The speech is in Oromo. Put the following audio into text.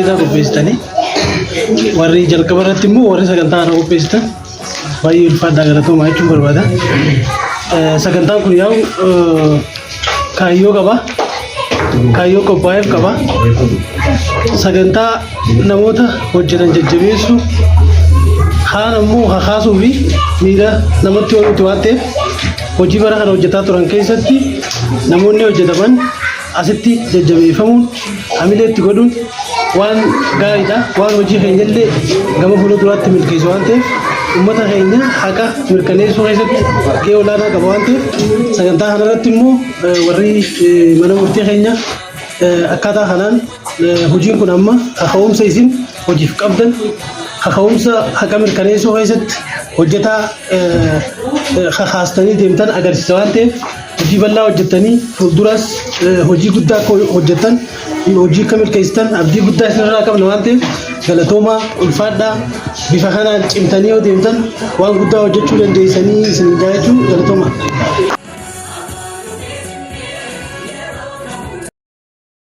Isa qopheessitanii warri jalqaba irratti immoo warri sagantaa kana qopheessitan baay'ee ulfaadhaa galatoomaa jechuun barbaada. Sagantaan kun yaa'u kaayyoo qaba. Kaayyoo qophaa'eef qaba. Sagantaa namoota hojjetan jajjabeessuu kaan ammoo kakaasuu fi miira namatti horuuti waan ta'eef hojii bara kana hojjetaa turan keessatti namoonni hojjetaman asitti jajjabeeffamuun hamilee itti godhuun waan gaariidha. Waan hojii keenya illee gama fuula duraatti milkeessu waan ta'eef uummata keenya haqa mirkaneessuu keessatti gahee olaanaa qaba waan ta'eef sagantaa kanarratti immoo warri mana murtii keenya akkaataa kanaan hojiin kun amma kaka'umsa isin hojiif qabdan kaka'umsa haqa mirkaneessuu keessatti hojjetaa kakaastanii deemtan agarsiisa waan ta'eef hojii bal'aa hojjettanii fuulduras hojii guddaa akka hojjettan hojii akka milkeessitan abdii guddaa isinirraa qabna waan ta'eef galatoomaa ulfaadhaa bifa kanaan cimtanii yoo deemtan waan guddaa hojjechuu dandeessanii isin jechuu galatoomaa.